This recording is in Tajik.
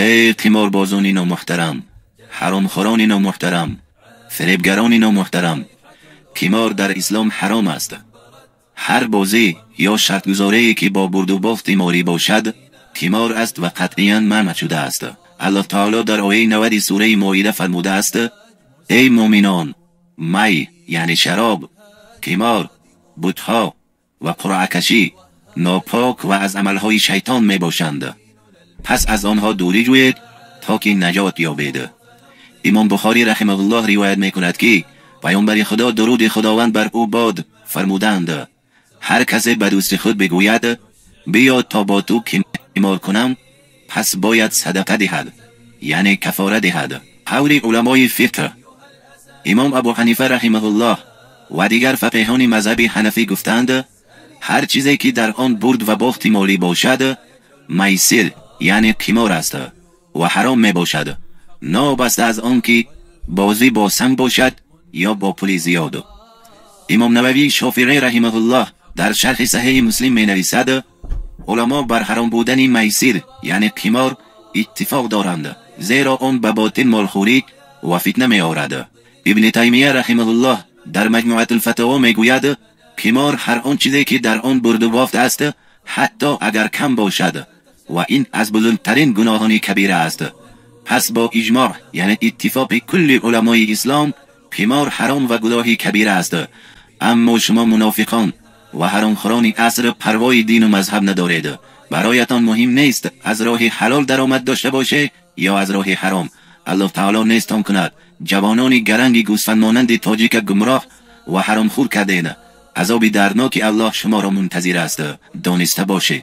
Эй қиморбозони номуҳтарам, ҳаромхӯрони номуҳтарам, фиребгарони номуҳтарам, қимор дар ислом ҳаром аст. Ҳар бозӣ ё шартгузорие ки бо бурду бохти молӣ бошад, қимор аст ва қатъиян манъ шудааст. Аллоҳ таоло дар ояи 90 сураи Моида фармудааст: эй муъминон, май яъне шароб, қимор, бутҳо ва қуръакашӣ нопок ва аз амалҳои шайтон мебошанд. Пас аз онҳо дурӣ ҷӯед то ки наҷот ёбед. Имом Бухорӣ раҳимаҳуллоҳ ривоят мекунад ки паёмбари Худо, дуруди Худованд бар ӯ бод, фармуданд: ҳар касе ба дӯсти худ бигӯяд: биё то бо ту қимор кунам, пас бояд садақа диҳад, яъне кафора диҳад. Қавли уламои фиқҳ: Имом Абу Ҳанифа раҳимаҳуллоҳ ва дигар фақеҳони мазҳаби ҳанафӣ гуфтанд: ҳар чизе ки дар он бурд ва бохти молӣ бошад, майсир яъне қимор аст ва ҳаром мебошад, новобаста аз он ки бозӣ бо санг бошад ё бо пули зиёд. Имом Нававӣ Шофиъӣ раҳимаҳуллоҳ дар шарҳи Саҳеҳи Муслим менависад: уламо бар ҳаром будани майсир яъне қимор иттифоқ доранд, зеро он ба ботил молхӯрӣ ва фитна меорад. Ибни Таймия раҳимаҳуллоҳ дар Маҷмӯатулфатово мегӯяд: қимор ҳар он чизе ки дар он бурду бофт аст, ҳатто агар кам бошад, ва ин аз бузургтарин гуноҳони кабира аст. Пас бо иҷмоъ яъне иттифоқи кулли уламои ислом қимор ҳаром ва гуноҳи кабира аст. Аммо шумо мунофиқон ва ҳаромхӯрони аср парвои дину мазҳаб надоред. Бароятон муҳим нест аз роҳи ҳалол даромад дошта боше ё аз роҳи ҳаром. Аллоҳ таоло нестон кунад. Ҷавонони гаранги гӯсфандмонанди тоҷика гумроҳ ва ҳаромхӯр кардед. Азоби дардноки Аллоҳ шуморо мунтазир аст. Дониста бошед.